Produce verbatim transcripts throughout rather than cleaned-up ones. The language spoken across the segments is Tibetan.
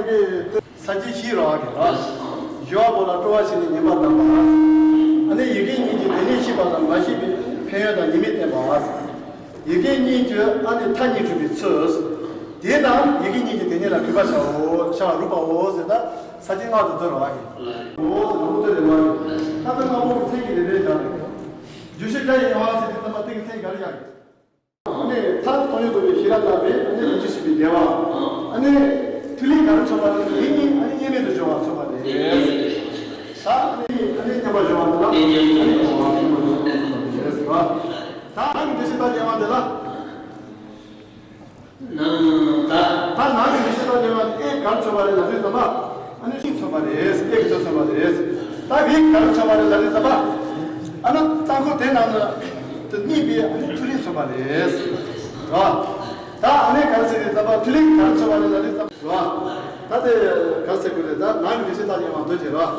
ས་བཅད་བཞི་རོ་ཨ་གི་ར། སྦྱོར་བ་པོ་ལ་སྤྲོ་བ་བྱས་ནས་ཉན་པ་དང་པ། ཨ་ནི་ཡི་གེ་གཉིས་ཀྱི་དེ་ཉིད་ཤེས་པ་དང་མ་ཤེས་པའི་ཕན་ཡོན་དང་ཉེས་དམིགས་བསྟན་པ། ཡི་གེ་གཉིས་ཀྱི་ཨ་ནི་མཐའ་གཉིས་གྲུབ་པའི་ཚུལ། དེས་ན་ཡི་གེ་གཉིས་ཀྱི་དེ་ཉིད་ལ་གུས་པ་བྱའོ། བྱ་བ་རུབ་པའོ་ཟེར་ད་ས་བཅད་ལྔ་དུ་འདོད་རོ་ཨ་གི། འོ་ཟེར་ན་ཨུ་ཏུ་རེ་མ་གི། ད་ལྟ་ལྔ་པོ་གི་མཚན་གྱི་རེ་རེ་བཞག་རེད། རྗོད་བྱེད་སྒྲ་ཡི་དབྱེ་བ་ཟེར་དུས་ཙམ་པ་དེ་གི་མཚན་ག་རེ་བཞག་རེད། ཨ་ནི་མཐར་སྟོང་ཉིད་རྟོགས་པའི་ཤེས་རབ་དག་པས་ཨ་ནི་ལོངས་སྤྱོད་ཤེས་པའི་བདེ་བ། ཨ་ནི་ཐིག་ལེ་ག་རེ་མཚོན་པ་རེད། དེ་ཉིད་ཨ་ནི་དབྱེར་མེད་དུ་སྦྱོར་བ་མཚོན་པ་རེད། ད་ཨ་ནི་ཨ་ནི་མཉམ་པར་སྦྱོར་བ་དེ་ལ་ཨ་ནི་སྦྱོར་བ་མཚོན་པ་རེད་ཟེར་བ། ད་རང་གི་འགྲེལ་བཤད་ལྟར་དབྱེ་བ་འདི་ལ། ད་ནང་གི་འགྲེལ་བཤད་ལྟར་དབྱེ་བ་ཨེ་ག་རེ་མཚོན་པ་རེད་ལབ་དུས་ཙམ་པ། ཨ་ནི་ཤིང་མཚོན་པ་རེད། ཨེ་གི་ཚོ་མཚོན་པ་རེད། ད་བི་ག་རེ་མཚོན་པ་རེད་ལབ་དུས་ཙམ་པ། ཨ་ནི་རྩ་འཁོར་དེ་ནང་དུ་དུ་གནས་པའི་ཨ་ནི་ཐིག་ལེ་མཚོན་པ་རེད། རེད་བ། ད་ཨ་ནི་ག་རེ་ཟེར་དུས་ཙམ་པ་ཐིག་ལེ་ག་རེ་མཚོན་པ་རེད་ལབ་དུས་ཙམ་པ། རེད་བ། ད་དེ་ག་རེ་ཟེར་དགོས་རེད། ད་ནང་གི་འགྲེལ་བཤད་ལྟར་དབྱེ་བ་འདོད་ཀྱི་རེད་བ།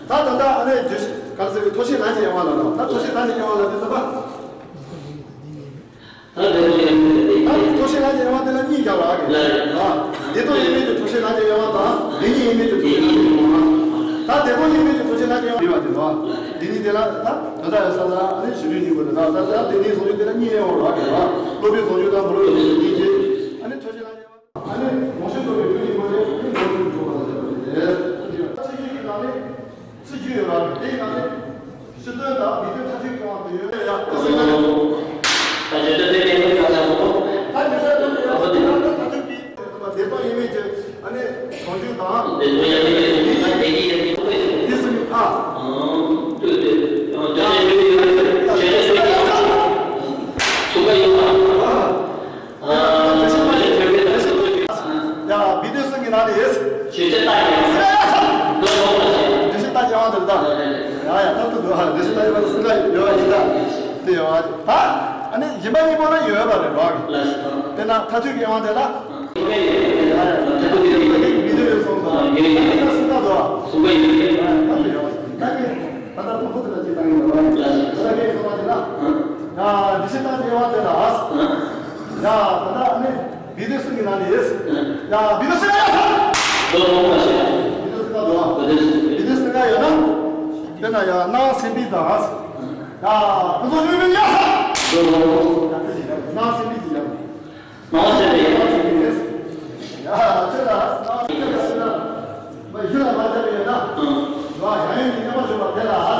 ད་ད་ལྟ་ཨ་ནི་རྗོད་ག་རེ་ཟེར་དགོས། མཐོང་ཤེས་རང་གི་དབྱེ་བ་ལ་རེད་བ། ད་མཐོང་ཤེས་རང་གི་དབྱེ་བ་ལབ་དུས་ཙམ་པ། ད་མཐོང་ཤེས་རང་གི་དབྱེ་བ་དེ་ལ་གཉིས་བཞག་པ་གི། ལ་རེད། བདེ་སྟོང་དབྱེར་མེད་ཀྱི་མཐོང་ཤེས་རང་གི་དབྱེ་བ་དང་བདེན་གཉིས་དབྱེར་མེད་ཀྱི་མཐོང་ཤེས་རང་གི་དབྱེ་བ། ད་བདེ་སྟོང་དབྱེར་མེད་ཀྱི་མཐོང་ཤེས་རང་གི་དབྱེ་བ་དེ་རེད་བ། བདེན་གཉིས་དེ་ལ་ད་དོན་དག་ཡོད་ས་ལ་ཨ་ནི་གཞི་རྒྱུ་གཉིས་པོ་རེད། ད་ད་ད་བདེན་གཉིས་ཟུང་འཇུག་དེ་ལ་གཉིས་ཡོད་རེད་བ། སློབ་པའི་ཟུང་འཇུག་དང་མི་སློབ་པའི་ཟུང་འཇུག་གཉིས་ཀྱི་ཨ་ནི་མཐོང་ཤེས་རང་གི་དབྱེ་བ། ཨ་ནི་ལོངས་སྤྱོད་རྟོགས་པའི་རྒྱུ་གཉིས་པོ་རེད། ཨ་ནི་ལོངས་སྤྱོད་རྟོགས་པ་ལ་བཞག་པ་རེད། ཕྱི་རྒྱུ་གི་ནང་ནས། སྤྱི་རྒྱུ་ཡོད་པ་དེའི་ནང་ནས་ཕྱི་དོན་དང་མི་དོན་མཐའ་དོན་གྱི་དབང་དུ་ཡོད། ཡ། ད་བརྗོད་བྱ་དོན་གཉེར་ལ་ཁ་ཆག་གོ། ད་བརྗོད་བྱ་དོན་གཉེར་ལ་ཁ་ཆག་གོ། བདེན་པ་ཡིན་མིན་གྱི་ཨ་ནི་བྱང་ཆུབ་དང་། བདེན་པ་ཡིན་མིན་གྱི་བདེན་པ་ཡིན་མིན་གྱི་དེ་གསུམ་གྱི་ཨ། ལྟོས་ཏེ། བྱང་ཆུབ་ཡིན་མིན་གྱི་བྱང་ཆུབ་ཡིན་མིན་གྱི་ཚུགས་ཀ་ཡོད་པ། ཡ། བི་དེ་སུ་གི་ནང་ནས་ཡེས། ཞེས་བྱ་ལྟ་ཡང་། འདོད་ལོག་པ་ཞེས། འདི་ཞེས་ལྟ་ཡང་དེ་ལྟ། ཡ་ཡ་ད་དུ་འདུག་ཧ། འདི་ཞེས་ལྟ་ཡང་དེ་སུ་ལ་ཡོད་པ་ཡིན་ད། དེ་ཡོད་པ་ད། ཨ་ནི་ཡིན་པ་གཉིས་པོ་ལ་ཡོད་པ་རེད་བ། དེ་ན་མཐར་ཐུག་གི་དབྱེ་བ་དེ་ལ། ཡ་ཡ་ད་དུ་དེ་ཡོད་པ་མི་འདོད་ཡོད་སོང་ཙང་། ཡོད་ཡོད། ད་སུ་ལྟ་དུ། སུ་ལ་ཡོད། ད་དེ་ཡོད་པ་ད་གི། ད་ལྟ་དང་པོ་དེ་ལ་ཅི་བཏང་ཡིན་ལ་བ། ད་ལྟ་སྐད་གསུངས་པ་དེ་ལ། ཡ་འདི་ཞེས་ལྟ་དེ་བ་དེ་ལ། ཡ་ད་ལྟ་ཨ་ནི་བི་དེ་སུ་གི་ནང་ནས་ཡེས། ཡ་བི་དེ་སུ་ཡ་ཡ་ས། དོ་རོང་མ་ཞེས། བི་དེ་སུ་ལྟ་དོ། བི་དེ་སུ། བི་དེ་སུ་ལྟ་ཡོད་ན། དེ་ན་ཡ་སྣང་སེམས་པའི་དང་། ཡ་ཀུན་རྫོབ་ཡོད་མིན་ཡ་ས། དོ་རོང་། སྣང་སེམས་པའི་དེ་ཡ། ནང་སེམས་པའི་ཡང་ཆོས་ཉིད་ཡ་ཆོས་ལ་སྣང་སེམས་ལ་ཡུལ་ལ་མ་བྱ་བའི་ཡོད་ན། ཡང་ཡང་ཡང་གཉིས་མཉམ་པར་བྱུང་བ་དེ་ལ།